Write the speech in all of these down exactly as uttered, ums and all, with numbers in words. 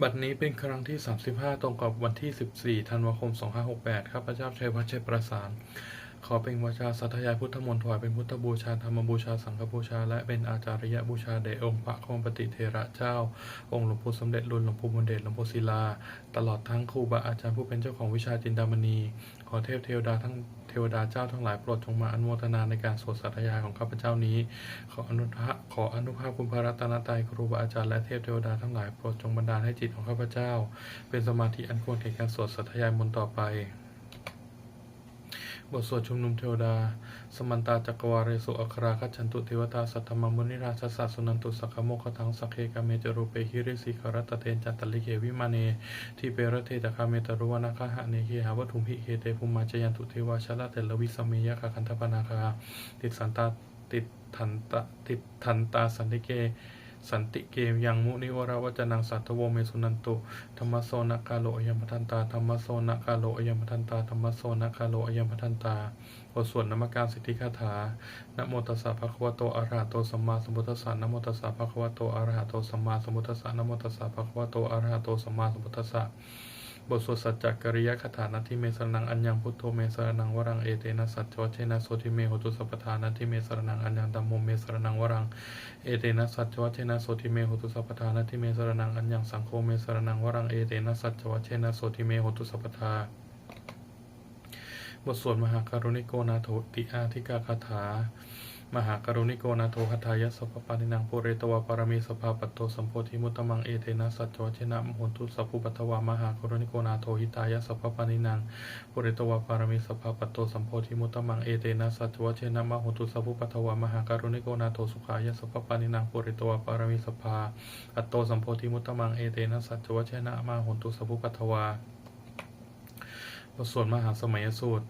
บัดนี้เป็นครั้งที่ สามสิบห้า ตรงกับวันที่ สิบสี่ ธันวาคม สองห้าหกแปด ข้าพเจ้าชัยวัฒน์ ชัยประสาน ขอเปล่งวาจาสาธยายพุทธมนต์ ถวายเป็นพุทธบูชา ธรรมบูชา สังฆบูชา และเป็นอาจาริยบูชาแด่องค์พระควัมปติเถระเจ้า องค์หลวงปู่สมเด็จลุน หลวงปู่บุญเดช หลวงปู่ศิลา ตลอดทั้งครูบาอาจารย์ผู้เป็นเจ้าของวิชาจินดามณี ขอเทพเทวดาทั้ง เทวดาเจ้าทั้งหลายโปรดจงมาอนุโมทนาในการสวดสาธยายของข้าพเจ้านี้ ขออนุภาพ ขออนุภาพคุณพระรัตนตรัย ครูบาอาจารย์ และเทพเทวดาทั้งหลายโปรดจงบันดาลให้จิตของข้าพเจ้า เป็นสมาธิอันควรแก่การสวดสาธยายมนต์ต่อไป บทสวดชุมนุมเทวดา Samantā cakkavāḷesu atrāgacchantu devatā, saddhammaṃ munirājassa suṇantu saggamokkhadaṃ. Sagge kāme ca rūpe girisikharataṭe cantalikkhe vimāne, dīpe raṭṭhe ca gāme taruvanagahane gehavatthumhi khette, bhummā cāyantu devā jalathalavisame yakkhagandhabbanāgā, tiṭṭhantā tiṭṭhantā tiṭṭhantā santike santike yaṃ munivaravacanaṃ sādhavo me suṇantu. Dhammassavanakālo ayambhadantā. Dhammassavanakālo ayambhadantā. Dhammassavanakālo ayambhadantā. บทสวดนมการสิทธิคาถา Namo tassa bhagavato arahato sammāsambuddhassa. Namo tassa bhagavato arahato sammāsambuddhassa. Namo tassa bhagavato arahato sammāsambuddhassa. บทสวดสัจจกิริยคาถา Natthi me saraṇaṃ aññaṃ, buddho me saraṇaṃ varaṃ, etena saccavajjena sotthi me hotu sabbadā. Natthi me saraṇaṃ aññaṃ, dhammo me saraṇaṃ varaṃ, etena saccavajjena sotthi me hotu sabbadā. Natthi me saraṇaṃ aññaṃ, saṅgho me saraṇaṃ varaṃ, etena saccavajjena sotthi me hotu sabbadā. บทสวดมหาการุณิโกนาโถติอาทิกาคาถา Mahākāruṇiko nātho atthāya sabbapāṇinaṃ, pūretvā pāramī sabbā patto sambodhimuttamaṃ, etena saccavajjena mā hontu sabbupaddavā. Mahākāruṇiko nātho hitāya sabbapāṇinaṃ, pūretvā pāramī sabbā patto sambodhimuttamaṃ, etena saccavajjena mā hontu sabbupaddavā. Mahākāruṇiko nātho sukhāya sabbapāṇinaṃ, pūretvā pāramī sabbā patto sambodhimuttamaṃ, etena saccavajjena mā hontu sabbupaddavā. บทสวดมหาสมัยสูตร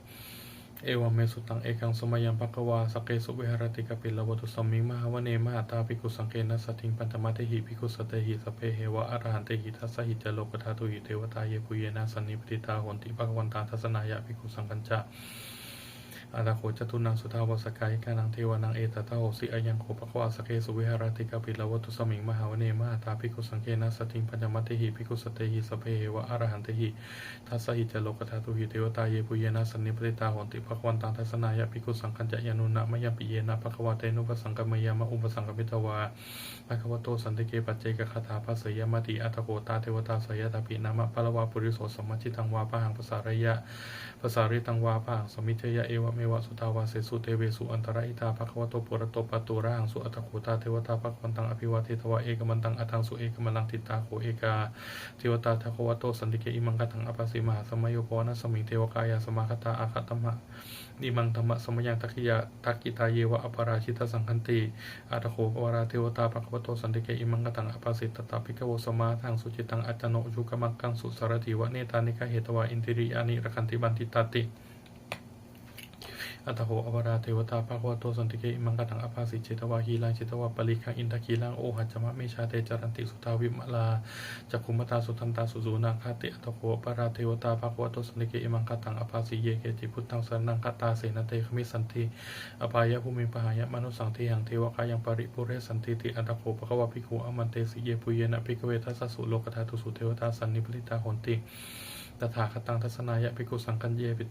Evaṃ me sutaṃ. Ekaṃ samayaṃ bhagavā sakkesu viharati kapilavatthusmiṃ mahāvane mahatā bhikkhusaṅghena saddhiṃ pañcamattehi bhikkhusatehi sabbeheva arahantehi. Dasahi ca lokadhātūhi devatā yebhuyyena sannipatitā honti bhagavantaṃ dassanāya bhikkhusaṅghañca. Atha kho catunnaṃ suddhāvāsakāyikānaṃ devānaṃ etadahosi: Ayaṃ kho bhagavā sakkesu viharati kapilavatthusmiṃ mahāvane mahatā bhikkhusaṅghena saddhiṃ pañcamattehi bhikkhusatehi sabbeheva arahantehi. Dasahi ca lokadhātūhi devatā yebhuyyena sannipatitā honti bhagavantaṃ dassanāya bhikkhusaṅghañca. Yannūna mayampi yena bhagavā tenupasaṅkameyyāma, upasaṅkamitvā bhagavato santike paccekagāthā bhāseyyāmāti. Atha kho tā devatā seyyathāpi nāma balavā puriso sammiñjitaṃ vā bāhaṃ pasāreyya, pasāritaṃ vā bāhaṃ sammiñjeyya, evameva suddhāvāsesu devesu antarahitā bhagavato purato pāturahaṃsu. Atha kho tā devatā bhagavantaṃ abhivādetvā ekamantaṃ aṭṭhaṃsu. Ekamantaṃ ṭhitā kho ekā devatā bhagavato santike imaṃ gāthaṃ abhāsi: Mahāsamayo pavanasmiṃ, devakāyā samāgatā; āgatamha imaṃ dhammasamayaṃ, dakkhitāyeva aparājitasaṅghanti. Atha kho aparā devatā bhagavato santike imaṃ gāthaṃ abhāsi: Tatra bhikkhavo samādahaṃsu, cittaṃ attano ujukamakaṃsu; sārathīva nettāni gahetvā, indriyāni rakkhanti paṇḍitāti. Atha kho aparā devatā bhagavato santike imaṃ gāthaṃ abhāsi: Chetvā khīlaṃ chetvā palighaṃ, indakhīlaṃ ohaccamanejā; te caranti suddhā vimalā, cakkhumatā sudantā susunāgāti. Atha kho aparā devatā bhagavato santike imaṃ gāthaṃ abhāsi: Ye keci buddhaṃ saraṇaṃ gatāse, na te gamissanti apāyabhūmiṃ; pahāya mānusaṃ dehaṃ, devakāyaṃ paripūressantīti. Atha kho bhagavā bhikkhū āmantesi: Yebhuyyena bhikkhave dasasu lokadhātūsu devatā sannipatitā honti tathāgataṃ dassanāya bhikkhusaṅghañce pi-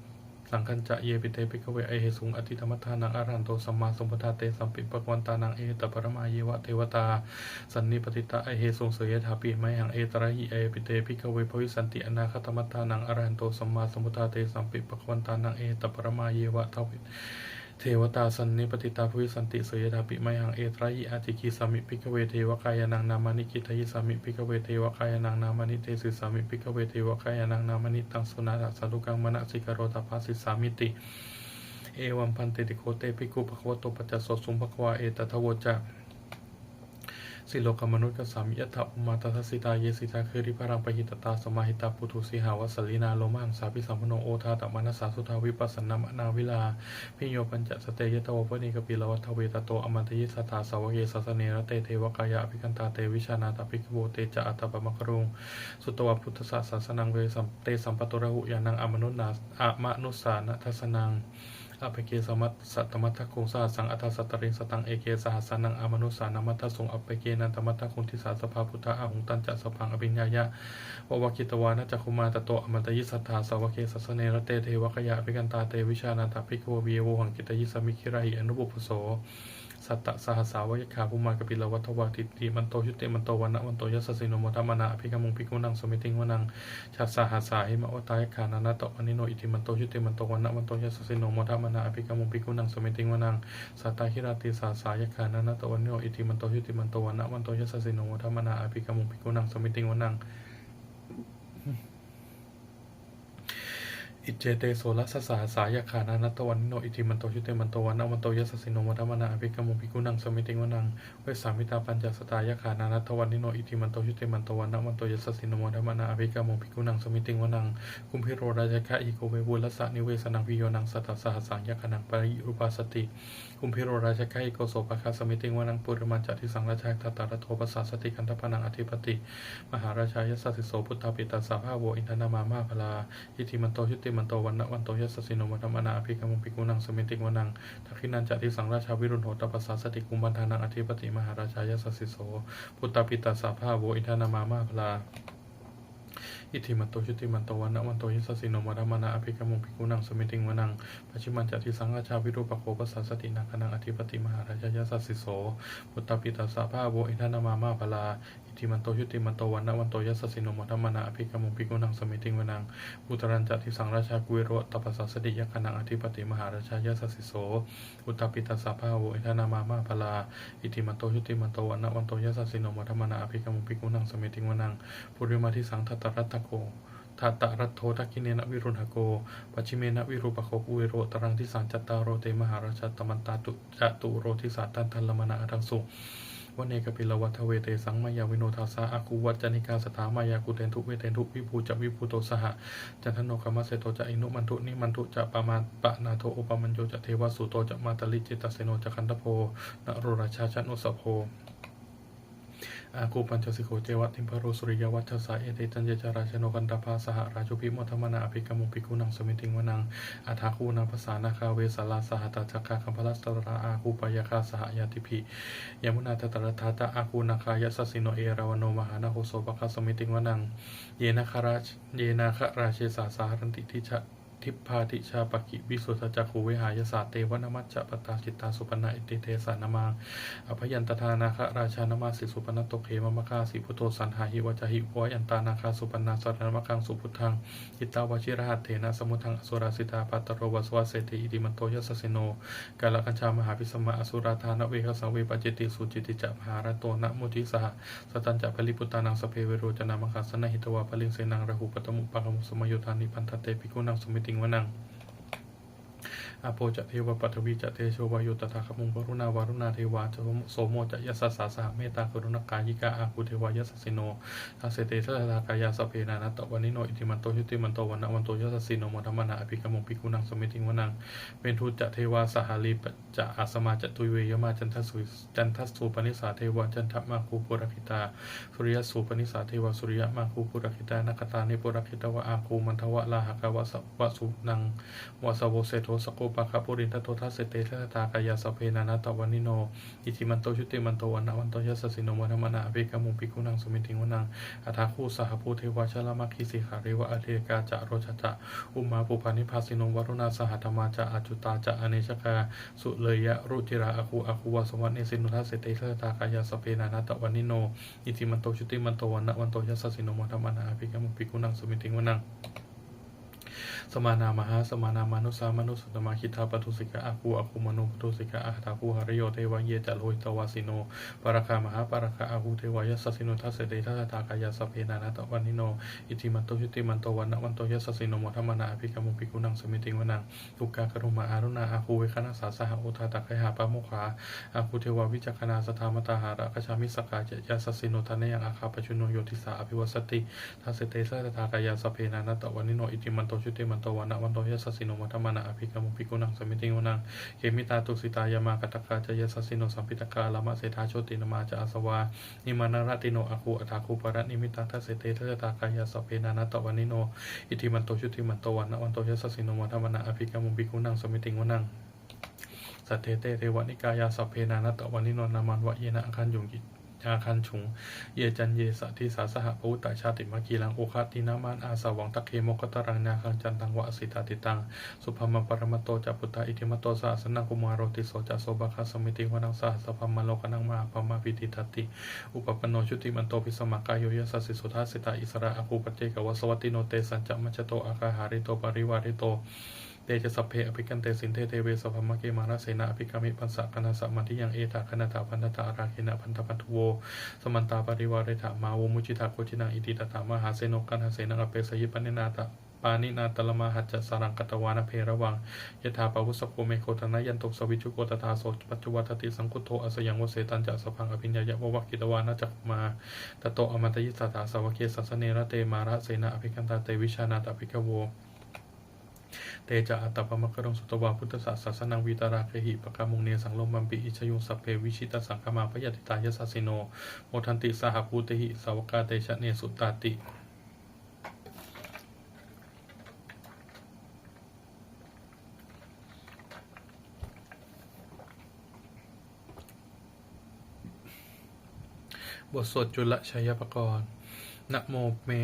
saṅghañca. Yepi te bhikkhave ahesuṃ atītamaddhānaṃ arahanto sammāsambuddhā, tesampi bhagavantānaṃ etaparamāyeva devatā sannipatitā ahesuṃ, seyyathāpi mayhaṃ etarahi. Yepi te bhikkhave bhavissanti anāgatamaddhānaṃ arahanto sammāsambuddhā, tesampi bhagavantānaṃ etaparamāyeva devatā sannipatitā bhavissanti, seyyathāpi mayhaṃ etarahi. Ācikkhissāmi bhikkhave devakāyānaṃ nāmāni, kittayissāmi bhikkhave devakāyānaṃ nāmāni, desissāmi bhikkhave devakāyānaṃ nāmāni. Taṃ suṇātha sādhukaṃ manasikarotha bhāsissāmīti. Evaṃ bhanteti kho te bhikkhū bhagavato paccassosuṃ. Bhagavā etadavoca: Silokamanukassāmi, yattha bhummā tadassitā; ye sitā girigabbharaṃ, pahitattā samāhitā. Puthū sīhāva sallīnā, lomahaṃsābhisambhuno; odātamanasā suddhā, vippasannamanāvilā. Bhiyyo pañcasate ñatvā, vane kāpilavatthave; tato āmantayi satthā, sāvake sāsane rate. Devakāyā abhikkantā, te vijānātha bhikkhavo; te ca ātappamakaruṃ, sutvā buddhassa sāsanaṃ. Tesampāturahu ñāṇaṃ, amanussā- amanussāna dassanaṃ; Appeke satamaddakkhuṃ sahassaṃ atha sattariṃ sataṃ eke sahassānaṃ amanussānamaddasuṃ. Appekenantamaddakkhuṃ disā sabbā phuṭā ahuṃ tañca sabbaṃ abhiññāya vavakkhitvāna cakkhumā tato āmantayi satthā sāvake sāsane rate. Devakāyā abhikkantā te vijānātha bhikkhavo bhikkhūnaṃ kittayissāmi girāhi anupubbaso. Sattasahassā va yakkhā bhummā kāpilavatthavā iddhimanto jutimanto vaṇṇavanto yasassino modamānā abhikkāmuṃ bhikkhūnaṃ samitiṃ vanaṃ. Chasahassā hemavatā yakkhā nānattavaṇṇino iddhimanto jutimanto vaṇṇavanto yasassino modamānā abhikkāmuṃ bhikkhūnaṃ samitiṃ vanaṃ. Sātāgirā tisahassā yakkhā nānattavaṇṇino iddhimanto jutimanto vaṇṇavanto yasassino modamānā abhikkāmuṃ bhikkhūnaṃ samitiṃ vanaṃ. Iccete soḷasasahassā yakkhā nānattavaṇṇino iddhimanto jutimanto vaṇṇavanto yasassino modamānā abhikkāmuṃ bhikkhūnaṃ samitiṃ vanaṃ. Vessāmittā pañcasatā yakkhā nānattavaṇṇino iddhimanto jutimanto vaṇṇavanto yasassino modamānā abhikkāmuṃ bhikkhūnaṃ samitiṃ vanaṃ. Kumbhīro rājagahiko vepullassa nivesanaṃ bhiyyo naṃ satasahassaṃ yakkhānaṃ payirupāsati. Kumbhīro rājagahiko sopāga samitiṃ vanaṃ. Purimañca disaṃ rājā dhataraṭṭho pasāsati gandhabbānaṃ ādhipati mahārājā yasassi so. Puttāpi tassa bahavo indanāmā mahabbalā iddhimanto jutimanto vaṇṇavanto yasassino modamānā abhikkāmuṃ bhikkhūnaṃ samitiṃ vanaṃ. Dakkhiṇañca disaṃ rājā virūḷho tappasāsati kumbhaṇḍānaṃ ādhipati mahārājā yasassi so. Puttāpi tassa bahavo indanāmā mahabbalā iddhimanto jutimanto vaṇṇavanto yasassino modamānā abhikkāmuṃ bhikkhūnaṃ samitiṃ vanaṃ. Pacchimañca disaṃ rājā virūpakkho pasāsati nāgānaṃ ādhipati mahārājā yasassi so. Puttāpi tassa bahavo indanāmā mahabbalā iddhimanto jutimanto vaṇṇavanto yasassino modamānā abhikkāmuṃ bhikkhūnaṃ samitiṃ vanaṃ. Uttarañca disaṃ rājā kuvero tappasāsati yakkhānaṃ ādhipati mahārājā yasassi so. Puttāpi tassa bahavo indanāmā mahabbalā iddhimanto jutimanto vaṇṇavanto yasassino modamānā abhikkāmuṃ bhikkhūnaṃ samitiṃ vanaṃ. Purimaṃ disaṃ dhataraṭṭhako dhataraṭṭho dakkhiṇena virūḷhako pacchimena virūpakkho kuvero uttaraṃ disaṃ. Cattāro te mahārājā samantā caturo disā daddallamānā aṭṭhaṃsu vane kāpilavatthave. Tesaṃ māyāvino dāsā āgū vañcanikā saṭhā māyā kuṭeṇḍu veṭeṇḍu viṭū ca viṭuṭo saha candano kāmaseṭṭho ca kinnughaṇḍu nighaṇḍu ca panādo opamañño ca devasūto ca mātali cittaseno ca gandhabbo naḷorājā janosabho āgū pañcasikho ceva timbarū suriyavacchasā. Ete caññe ca rājāno gandhabbā saha rājubhi modamānā abhikkāmuṃ bhikkhūnaṃ samitiṃ vanaṃ. Athāgū nābhasā nāgā vesālā sahatacchakā kambalassatarā āgū pāyāgā saha ñātibhi. Yāmunā dhataraṭṭhā ca āgū nāgā yasassino erāvaṇo mahānāgo sopāga samitiṃ vanaṃ. Ye nāgarā ye nāgarāje sahasā haranti dibbā dijā pakkhi visuddhacakkhū vehāyasā te vanamajjhapattā citrā supaṇṇā iti tesa nāmaṃ. Abhayantadā nāgarājānamāsi supaṇṇato khemamakāsi buddho saṇhāhi vācāhi upavhayantā nāgā supaṇṇā saraṇamakaṃsu buddhaṃ. Jitā vajirahatthena samuddaṃ asurā sitā bhātaro vāsavassete iddhimanto yasassino. Kālakañjā mahābhismā asurā dānaveghasā vepacitti sucitti ca pahārādo namucī saha. Satañca baliputtānaṃ sabbe verocanāmakā sannayhitvā baliṃ senaṃ rāhubhaddamupāgamuṃ samayodāni bhaddante bhikkhūnaṃ samitiṃ vanaṃ. Āpo ca devā paṭhavī ca tejo vāyo tadāgamuṃ varuṇā vāruṇā devā somo ca yasasā saha mettākaruṇākāyikā āgū devā yasassino. Dasete dasadhā kāyā sabbe nānattavaṇṇino iddhimanto jutimanto vaṇṇavanto yasassino modamānā abhikkāmuṃ bhikkhūnaṃ samitiṃ vanaṃ. Veṇḍū ca devā sahalī ca asamā ca duve yamā candassūpanisā devā candamāgū purakkhitā. Suriyassūpanisā devā suriyamāgū purakkhitā nakkhattāni purakkhitvā āgū mandavalāhakā vasūnaṃ vāsavo seṭṭho sakkopāga purindado. Dasete dasadhā kāyā sabbe nānattavaṇṇino iddhimanto jutimanto vaṇṇavanto yasassino modamānā abhikkāmuṃ bhikkhūnaṃ samitiṃ vanaṃ. Athāgū sahabhū devā jalamaggisikhāriva aṭṭhakiḷānakā ca rojā ca ummāpupphanibhāsino varuṇā sahadhammā ca accutā ca anejakā sūleyyarucirā āgū āgū vāsavanesino. Dasete dasadhā kāyā sabbe nānattavaṇṇino iddhimanto jutimanto vaṇṇavanto yasassino modamānā abhikkāmuṃ bhikkhūnaṃ samitiṃ vanaṃ. Samānā mahāsamānā mānusā mānusuttamā khiḍḍāpadūsikā āgū āgū manopadūsikā athāgū harayo devā ye ca lohitavāsino pāragā mahāpāragā āgū devā yasassino. Dasete dasadhā kāyā sabbe nānattavaṇṇino iddhimanto jutimanto vaṇṇavanto yasassino modamānā abhikkāmuṃ bhikkhūnaṃ samitiṃ vanaṃ. Duggā karumhā aruṇā āgū veghanasā saha odātagayhā pāmokkhā āgū devā vicakkhaṇā sadāmattā hāragajā missakā ca yasassino. Thanayaṃ āga pajjunno yo disā abhivassati. Dasete dasadhā kāyā sabbe nānattavaṇṇino iddhimanto jutimanto vaṇṇavanto yasassino, modamānā abhikkāmuṃ bhikkhūnaṃ samitiṃ vanaṃ. Khemiyā tusitā yāmā kaṭṭhakā ca yasassino, lambitakā lāmaseṭṭhā jotināmā ca āsavā, nimmānaratino āguṃ athāguṃ paranimmitā. Dasete dasadhā kāyā sabbe nānattavaṇṇino, iddhimanto jutimanto vaṇṇavanto yasassino, modamānā abhikkāmuṃ bhikkhūnaṃ samitiṃ vanaṃ. Saṭṭhete devanikāyā sabbe nānattavaṇṇino, nāmanvayena āgañchuṃ, āgañchuṃ ye caññe sadisā saha. Pavutthajātimakhilaṃ oghatiṇṇamanāsavaṃ, dakkhemoghataraṃ nāgaṃ candaṃva asitātitaṃ. Subrahmā paramatto ca puttā iddhimato saha, sanaṅkumāro tisso ca sopāga samitiṃ vanaṃ. Sahassabrahmalokānaṃ mahābrahmābhitiṭṭhati, upapanno jutimanto bhismākāyo yasassi so. Dasete issarā āguṃ paccekavasavattino, tesañca majjhato āga hārito parivārito. Te ca sabbe abhikkante sinde deve sabrahmake, mārasenā abhikkāmi passa kaṇhassa mandiyaṃ. Etha gaṇhatha bandhatha rāgena bandhamatthu vo, samantā parivāretha mā vo muñcittha koci naṃ. Iti tattha mahāseno kaṇhasenaṃ apesayi, pāṇinā ta pāṇinā talamāhacca saraṃ katvāna bheravaṃ. Yathā pāvussako megho thanayanto savijjuko, tadā so paccudāvatti saṅkuddho asayaṃvase. Tañca sabbaṃ abhiññāya vavakkhitvāna cakkhumā, tato āmantayi satthā sāvake sāsane rate. Mārasenā abhikkantā te vijānātha bhikkhavo. Te ca ātappamakaruṃ sutvā buddhassa sāsanaṃ, vītarāgehi pakkāmuṃ nesaṃ lomampi iñjayuṃ. Sabbe vijitasaṅgāmā bhayātītā yasassino, modanti saha bhūtehi sāvakā te janesutāti. บทสวดจุลชัยปกรณ์ Namo me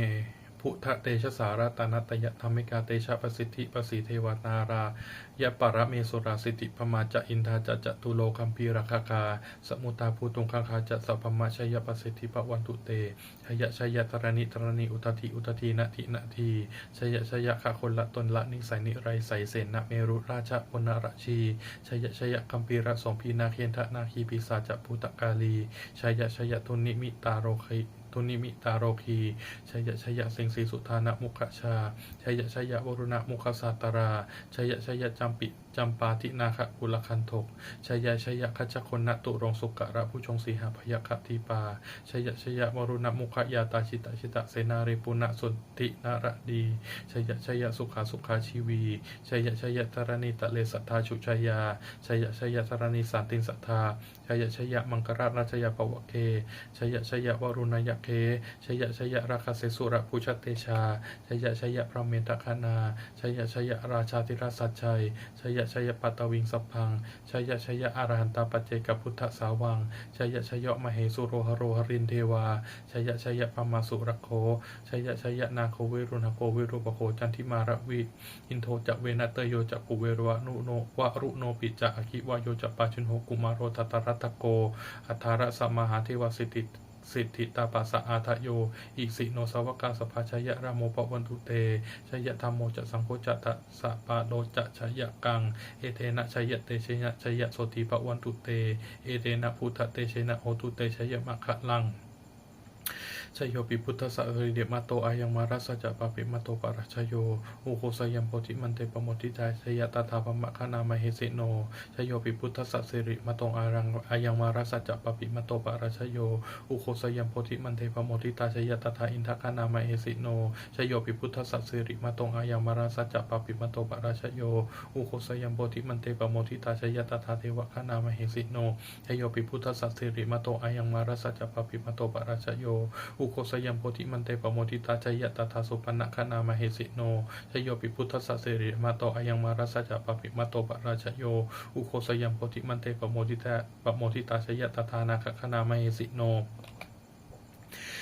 buddhatejassā ratanattayadhammikā, tejapasiddhi pasīdevā nārāyaparamesurā, siddhibrahmā ca indā ca catulokā gambhīrakkhakā, samuddā bhūtuṃ gaṅgā ca sabrahmajayapasiddhi bhavantu te. Jaya jaya dharaṇi dharaṇī udadhi udadhī nadi nadī, jaya jaya gagonlatonlanisai niraisai senamerurājaponarajī, jaya jaya gambhīrasombhī nāgendanāgī pisācabhūtakālī, jaya jaya dunnimitārogī, dunnimitārogī, jaya jaya siṅgīsudānamukhajā, jaya jaya varuṇamukhasātrā, jaya jaya campi campādināgakulagantho, jaya jaya gajagonnaturaṅga sukarabhujaṅga sīhabyagghadīpā, jaya jaya varuṇamukhayātrā jita jita senārī puna suddhi naradī, jaya jaya sukhā sukhā jīvī, jaya jaya dharaṇītale sadā sujayā, jaya jaya dharaṇī santin sadā, jaya jaya maṅkarājaraññā bhavagge, jaya jaya varuṇayakkhe, jaya jaya rakkhase surabhujatejā, jaya jaya brahmendagaṇā, jaya jaya rājādhirājasājjai, jaya jaya paṭhaviṃ sabbaṃ, jaya jaya arahantā paccekabuddhasāvaṃ, jaya jaya mahesuro haro harindevā, jaya jaya brahmā surakkho, jaya jaya nāgo viruḷhako virūpakkho candimā ravi indo ca venateyyo ca kuvero varuṇo, varuṇopi ca aggi vāyo ca pājuṇho kumāro dhataraṭṭhako, aṭṭhārasa mahādevā siddhi, siddhitāpasa-ādayo, isino sāvakā sabbā jaya rāmo bhavantu te, jaya dhammo ca saṅgho ca dasapālo ca jayakaṃ, etena jayatejena jayasotthī bhavantu te, etena buddhatejena hotu te jayamaṅgalaṃ. Jayopi buddhassa sirīmato ayaṃ mārassa ca pāpimato parājayo, ugghosayaṃ bodhimaṇḍe pamoditā jaya tadā brahmagaṇā mahesino. Jayopi buddhassa sirīmato ayaṃ, ayaṃ mārassa ca pāpimato parājayo, ugghosayaṃ bodhimaṇḍe pamoditā jaya tadā indagaṇā mahesino. Jayopi buddhassa sirīmato ayaṃ mārassa ca pāpimato parājayo, ugghosayaṃ bodhimaṇḍe pamoditā jaya tadā devagaṇā mahesino. Jayopi buddhassa sirīmato ayaṃ mārassa ca pāpimato parājayo, ugghosayaṃ bodhimaṇḍe pamoditā jaya tadā supaṇṇagaṇā mahesino. Jayopi buddhassa sirīmato ayaṃ mārassa ca pāpimato parājayo, ugghosayaṃ bodhimaṇḍe pamoditā, pamoditā jaya tadā nāgagaṇā mahesino.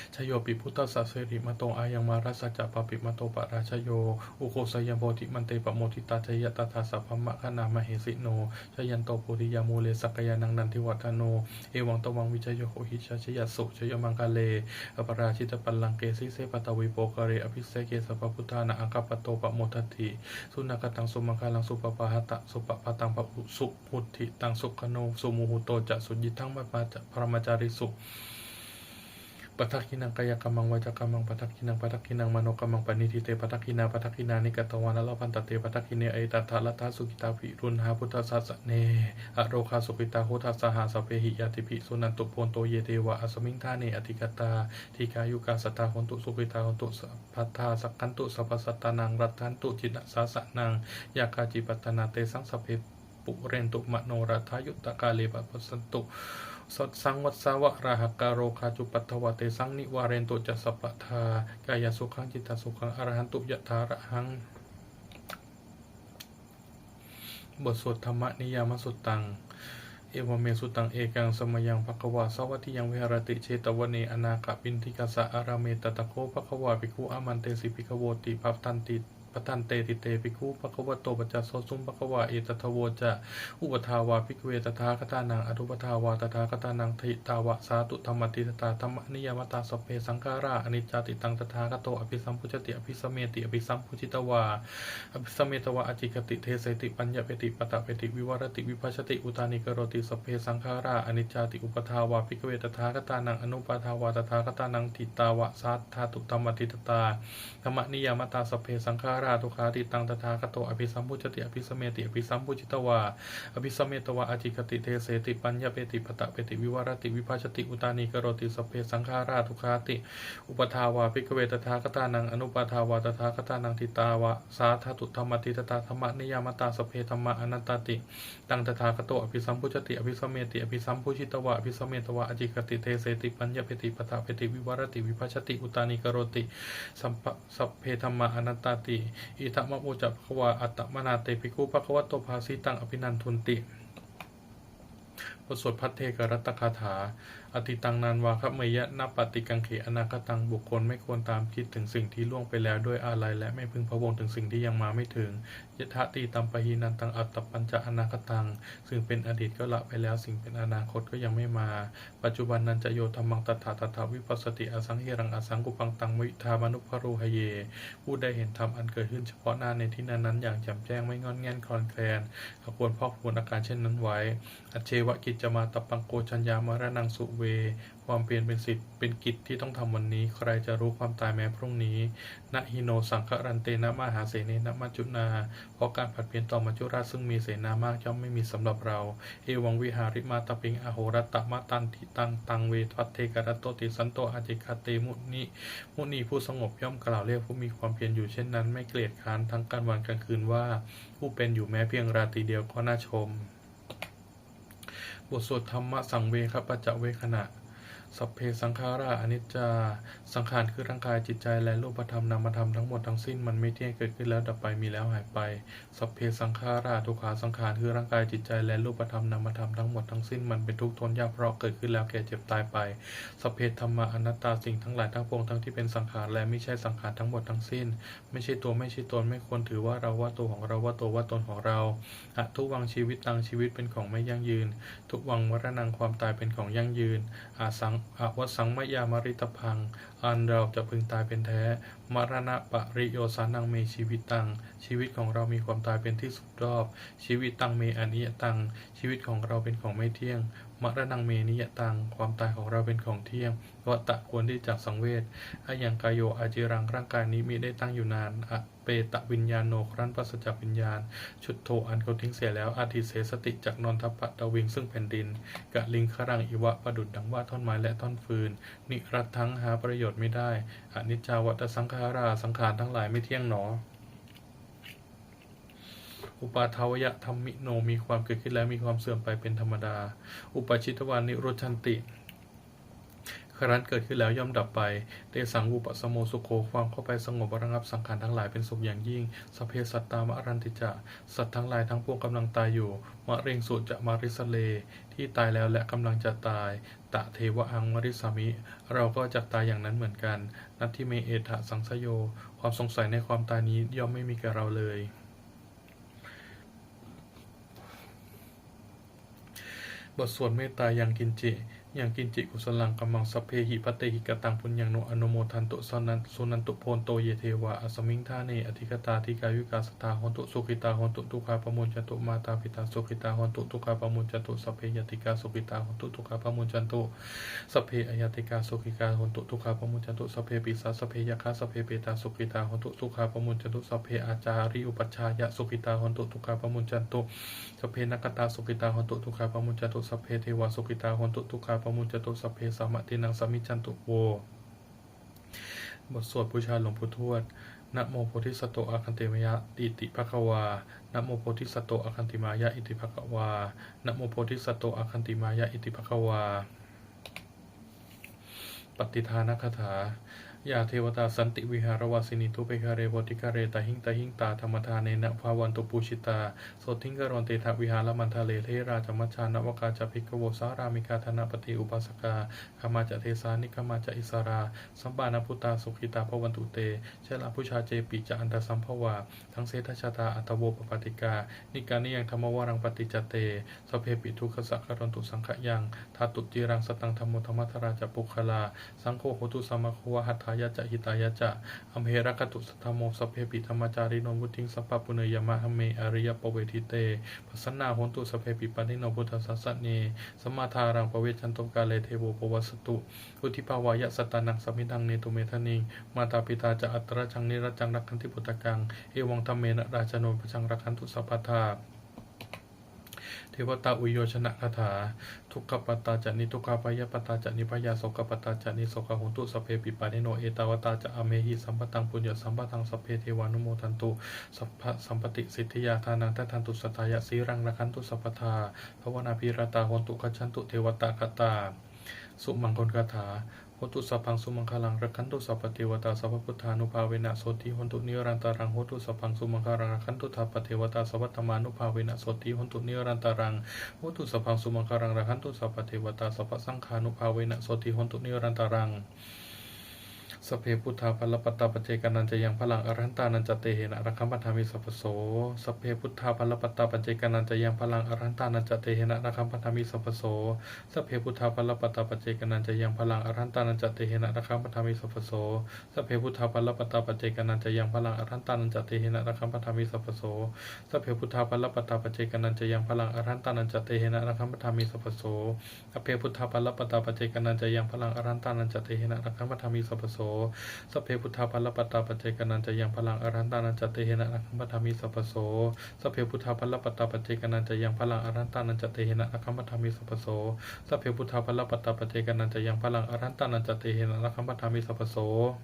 Jayopi buddhassa sirīmato ayaṃ mārassa ca pāpimato parājayo, ugghosayaṃ bodhimaṇḍe pamoditā jaya tadā sabrahmagaṇā mahesino. Jayanto bodhiyā mūle sakyānaṃ nandivaḍḍhano, evaṃ tvaṃ vijayo hohi jayassu jayamaṅgale, aparājitapallaṅke sīse paṭhavipokkhare abhiseke sabbabuddhānaṃ aggappatto pamodati. Sunakkhattaṃ sumaṅgalaṃ supabhātaṃ supabhātaṃ suhuṭṭhitaṃ sukhaṇo sumuhutto ca suyiṭṭhaṃ brahmacārisu padakkhiṇaṃ kāyakammaṃ vācākammaṃ padakkhiṇaṃ padakkhiṇaṃ manokammaṃ paṇidhī te padakkhiṇā padakkhiṇāni katvāna labhantatthe padakkhiṇe. Etattha laddhā sukhitā viruḷhā buddhasāsane arogā sukhitā hotha saha sabbehi ñātibhi. Suṇantu bhonto ye devā asmiṃ ṭhāne adhigatā dīghāyukā sadā hontu sukhitā hontu sabbadā rakkhantu sabbasattānaṃ rakkhantu jinasāsanaṃ. Yā kāci patthanā tesaṃ sabbe pūrentu manorathā yuttakāle pavassantu. Saṅvassāvalāhakā rogā cupaddavā tesaṃ nivārentu ca sabbadā. Kāyasukhaṃ cittasukhaṃ arahantu yathārahaṃ. บทสวด Dhammaniyāmasuttaṃ. Evamme sutaṃ. Ekaṃ samayaṃ bhagavā sāvatthiyaṃ viharati jetavane anāthapiṇḍikassa ārāme. Tatra kho bhagavā bhikkhū āmantesi bhikkhavoti. Bhadanti Bhadanteti te bhikkhū bhagavato paccassosuṃ. Bhagavā etadavoca. Uppādā vā bhikkhave tathāgatānaṃ anuppādā vā tathāgatānaṃ ṭhitāva sā tuṇhāmati ṭhitā dhammaniyāmatā sabbe saṅkhārā aniccāti. Taṃ tathāgato abhisambujjhati abhisameti. Abhisambujjhitvā abhisametvā ācikkhati deseti paññapeti paṭṭhapeti vivarati vibhajati uttānīkaroti sabbe saṅkhārā aniccāti. Uppādā vā bhikkhave tathāgatānaṃ anuppādā vā tathāgatānaṃ ṭhitāva sā tuṇhāmati ṭhitā dhammaniyāmatā sabbe saṅkhārā dukkhāti. Taṃ tathāgato abhisambujjhati abhisameti. Abhisambujjhitvā abhisametvā ācikkhati deseti paññapeti paṭṭhapeti vivarati vibhajati uttānīkaroti sabbe saṅkhārā dukkhāti. Uppādā vā bhikkhave tathāgatānaṃ anuppādā vā tathāgatānaṃ ṭhitāva sā tuṇhāmati ṭhitā dhammaniyāmatā sabbe dhammā anattāti. Taṃ tathāgato abhisambujjhati abhisameti. Abhisambujjhitvā abhisametvā ācikkhati deseti paññapeti paṭṭhapeti vivarati vibhajati uttānīkaroti sabbe dhammā anattāti. Idamavoca bhagavā. Attamanā te bhikkhū bhagavato bhāsitaṃ abhinandunti. บทสวดภัทเทกรัตตคาถา Atītaṃ nānvāgameyya nappaṭikaṅkhe anāgataṃ. บุคคลไม่ควรตามคิดถึงสิ่งที่ล่วงไปแล้วด้วยอาลัย และไม่พึงพะวงถึงสิ่งที่ยังมาไม่ถึง Yadatītampahīnantaṃ, atlappañca anāgataṃ. ซึ่งเป็นอดีตก็ละไปแล้ว สิ่งเป็นอนาคตก็ยังไม่มา Paccuppannañca yo dhammaṃ, tattha tattha vipassati, asaṃhiraṃ asaṅkuppaṃ, taṃ viddhā manubrūhaye. ผู้ใดเห็นธรรมอันเกิดขึ้นเฉพาะหน้าในที่นั้นๆ อย่างแจ่มแจ้ง ไม่ง่อนแง่นคลอนแคลน เขาควรพอกพูนอาการเช่นนั้นไว้ Ajjeva kiccamātappaṃ, ko jaññā maraṇaṃ suve. ความเพียรเป็นสิทธิ์ เป็นกิจที่ต้องทำวันนี้ ใครจะรู้ความตายแม้พรุ่งนี้ Na hi no saṅgarantena, mahāsenena maccunā. เพราะการผัดเพี้ยนต่อมัจจุราชซึ่งมีเสนามาก ย่อมไม่มีสำหรับเรา Evaṃvihārimātāpiṃ, ahorattamatanditaṃ, taṃ ve bhaddekarattoti, santo ācikkhate muni. มุนีผู้สงบย่อมกล่าวเรียกผู้มีความเพียรอยู่เช่นนั้น ไม่เกลียดคร้านทั้งกลางวันกลางคืนว่า ผู้เป็นอยู่แม้เพียงราตรีเดียวก็น่าชม บทสวดธรรมสังเวคปัจจเวกขณะ Sabbe saṅkhārā aniccā. สังขารคือร่างกายจิตใจและรูปธรรมนามธรรมทั้งหมดทั้งสิ้น มันไม่เที่ยง เกิดขึ้นแล้วดับไป มีแล้วหายไป Sabbe saṅkhārā dukkhā. สังขารคือร่างกายจิตใจและรูปธรรมนามธรรมทั้งหมดทั้งสิ้น มันเป็นทุกข์ทนยาก เพราะเกิดขึ้นแล้วแก่เจ็บตายไป Sabbe dhammā anattā. สิ่งทั้งหลายทั้งปวงทั้งที่เป็นสังขารและมิใช่สังขารทั้งหมดทั้งสิ้น ไม่ใช่ตัวไม่ใช่ตน ไม่ควรถือว่าเราว่าตัวของเรา ว่าตัวว่าตนของเรา Adhuvaṃ jīvitaṃ. ชีวิตเป็นของไม่ยั่งยืน Dhuvaṃ maraṇaṃ. ความตายเป็นของยั่งยืน Asaṃ avassaṃ mayā maritabbaṃ. อันเราจะพึงตายเป็นแท้ Maraṇapariyosānaṃ me jīvitaṃ. ชีวิตของเรามีความตายเป็นที่สุดรอบ Jīvitaṃ me aniyataṃ. ชีวิตของเราเป็นของไม่เที่ยง Maraṇaṃ me niyataṃ. ความตายของเราเป็นของเที่ยง Vata. ควรที่จะสังเวช Ayaṃ kāyo aciraṃ. ร่างกายนี้มิได้ตั้งอยู่นาน Apetaviññāṇo. ครั้นปราศจากวิญญาณ Chuḍḍho. อันเขาทิ้งเสียแล้ว Adhisessati. จักนอนทับ paṭhaviṃ. ซึ่งแผ่นดิน Kaliṅgaraṃ iva. ประดุจดังว่าท่อนไม้และท่อนฟืน Niratthaṃ. หาประโยชน์ไม่ได้ Aniccā vata saṅkhārā. สังขารทั้งหลายไม่เที่ยงหนอ Uppādavayadhammino. มีความเกิดขึ้นแล้วมีความเสื่อมไปเป็นธรรมดา Uppajjitvā nirujjhanti. ครั้นเกิดขึ้นแล้วย่อมดับไป Tesaṃ vūpasamo sukho. ความเข้าไปสงบระงับสังขารทั้งหลายเป็นสุขอย่างยิ่ง Sabbe sattā maranti ca. สัตว์ทั้งหลายทั้งปวงกำลังตายอยู่ Mariṃsu ca marissare. ที่ตายแล้วและกำลังจะตาย Tathevāhaṃ marissāmi. เราก็จักตายอย่างนั้นเหมือนกัน Natthi me ettha saṃsayo. ความสงสัยในความตายนี้ย่อมไม่มีแก่เราเลย บทสวดเมตตายังกิญจิ Yaṃ kiñci kusalaṃ kammaṃ sabbehi katehi kataṃ puññaṃ no anumodantu, suṇantu bhonto ye devā asmiṃ ṭhāne adhigatā dīghāyukā sadā hontu, sukhitā hontu, dukkhā pamuñcantu. Mātāpitā sukhitā hontu, dukkhā pamuñcantu. Sabbe ñātikā sukhitā hontu, dukkhā pamuñcantu. Sabbe aññātikā sukhitā hontu, dukkhā pamuñcantu. Sabbe pisā sabbe yakkhā sabbe petā sukhitā hontu, dukkhā pamuñcantu. Sabbe ācariyupajjhāyā sukhitā hontu, dukkhā pamuñcantu. Sabbe nakkhattā sukhitā hontu, dukkhā pamuñcantu. Sabbe devā sukhitā hontu, dukkhā pamuñcantu. Sabbe sampattīnaṃ samijjhantu vo. บทสวดบูชาหลวงปู่ทวด Namo bodhisatto āgantimāya iti bhagavā. Namo bodhisatto āgantimāya iti bhagavā. Namo bodhisatto āgantimāya iti bhagavā. Pattidānagāthā. Yā devatā santi vihāravāsinī thūpe ghare bodhighare tahiṃ tahiṃ tā dhammadānena bhavantu pūjitā sotthiṃ karontedha vihāramaṇḍale. Therā ca majjhā navakā ca bhikkhavo sārāmikā dānapatī upāsakā gāmā ca desā nigamā ca issarā sappāṇabhūtā sukhitā bhavantu te. Jalābujā cepi ca aṇḍasambhavā saṃsedajātā athavopapātikā nikkāmiyaṃ dhammavaraṃ paṭicca te sabbepi dukkhassa karontu saṅkhayaṃ. Ṭhātu ciraṃ sataṃ dhammo dhammaddharā ca puggalā saṅgho hotu samaggo va atthāya ca hitāya ca. Amhe rakkhatu saddhammo sabbepi dhammacārino vuḍḍhiṃ sampāpuṇeyyāma dhamme ariyappavedite. Pasannā hontu sabbepi pāṇino buddhasāsane sammā dhāraṃ pavecchanto kāle devo pavassatu vuḍḍhibhāvāya sattānaṃ samiddhaṃ netu medaniṃ. Mātā pitā ca atrajaṃ nirajaṃ rakkhanti puttakaṃ evaṃ dhammena rājāno pajaṃ rakkhantu sabbadā. Devatāuyyojanagāthā. Dukkhappattā ca niddukkhā bhayappattā ca nibbhayā sokappattā ca nissokā hontu sabbepi pāṇino. Ettāvatā ca amhehi sambhataṃ puññasampadaṃ sabbe devānumodantu sabbasampattisiddhiyā. Dānaṃ dadantu saddhāya sīlaṃ rakkhantu sabbadā bhāvanābhiratā hontu gacchantu devatāgatā. Sumaṅgalagāthā. Hotu sabbaṃ sumaṅgalaṃ rakkhantu sabbadevatā sabbabuddhānubhāvena sotthī hontu nirantaraṃ. Hotu sabbaṃ sumaṅgalaṃ rakkhantu sabbadevatā sabbadhammānubhāvena sotthī hontu nirantaraṃ. Hotu sabbaṃ sumaṅgalaṃ rakkhantu sabbadevatā sabbasaṅghānubhāvena sotthī hontu nirantaraṃ. Sabbe buddhā balappattā paccekānañca yaṃ balaṃ arahantānañca tejena rakkhaṃ bandhāmi sabbaso. Sabbe buddhā balappattā paccekānañca yaṃ balaṃ arahantānañca tejena rakkhaṃ bandhāmi sabbaso. Sabbe buddhā balappattā paccekānañca yaṃ balaṃ arahantānañca tejena rakkhaṃ bandhāmi sabbaso. Sabbe buddhā balappattā paccekānañca yaṃ balaṃ arahantānañca tejena rakkhaṃ bandhāmi sabbaso. Sabbe buddhā balappattā paccekānañca yaṃ balaṃ arahantānañca tejena rakkhaṃ bandhāmi sabbaso. Sabbe buddhā balappattā paccekānañca yaṃ balaṃ arahantānañca tejena rakkhaṃ bandhāmi sabbaso. Sabbe buddhā balappattā paccekānañca yaṃ balaṃ arahantānañca tejena rakkhaṃ bandhāmi sabbaso. Sabbe buddhā balappattā paccekānañca yaṃ balaṃ arahantānañca tejena rakkhaṃ bandhāmi sabbaso. Sabbe buddhā balappattā paccekānañca yaṃ balaṃ arahantānañca tejena rakkhaṃ bandhāmi sabbaso.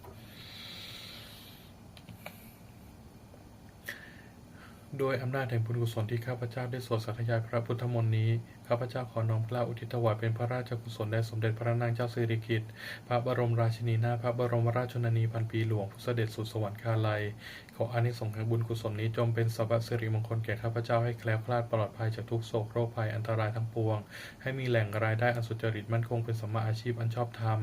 ด้วยอำนาจแห่งบุญกุศลที่ข้าพเจ้าได้สวดสาธยายพระพุทธมนต์นี้ ข้าพเจ้าขอน้อมเกล้าอุทิศถวายเป็นพระราชกุศลแด่สมเด็จพระนางเจ้าสิริกิติ์ พระบรมราชินีนาถ พระบรมราชชนนีพันปีหลวง ผู้เสด็จสู่สวรรคาลัย ขออานิสงส์แห่งบุญกุศลนี้จงเป็นสัพพสิริมงคลแก่ข้าพเจ้า ให้แคล้วคลาดปลอดภัยจากทุกข์โศกโรคภัยอันตรายทั้งปวง ให้มีแหล่งรายได้อันสุจริตมั่นคงเป็นสัมมาอาชีพอันชอบธรรม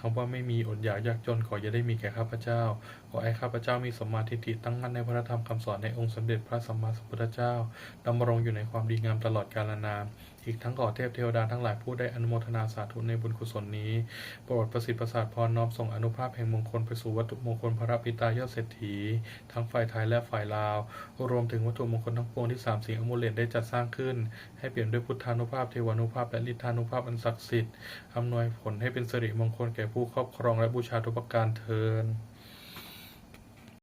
คำว่าไม่มีอดอยากยากจนขออย่าได้มีแก่ข้าพเจ้า ขอให้ข้าพเจ้ามีสัมมาทิฏฐิตั้งมั่นในพระธรรมคำสอนในองค์สมเด็จพระสัมมาสัมพุทธเจ้า ดำรงอยู่ในความดีงามตลอดกาลนาน อีกทั้งขอเทพเทวดาทั้งหลายผู้ได้อนุโมทนาสาธุในบุญกุศลนี้ โปรดประสิทธิ์ประสาทพรน้อมส่งอานุภาพแห่งมงคลไปสู่วัตถุมงคลพระปิดตายอดเศรษฐี ทั้งฝ่ายไทยและฝ่ายลาว รวมถึงวัตถุมงคลทั้งปวงที่สามสิงห์อมูเลตได้จัดสร้างขึ้น ให้เปี่ยมด้วยพุทธานุภาพ เทวานุภาพ และฤทธานุภาพอันศักดิ์สิทธิ์ อำนวยผลให้เป็นสิริมงคลแก่ผู้ครอบครองและบูชาทุกประการเทอญ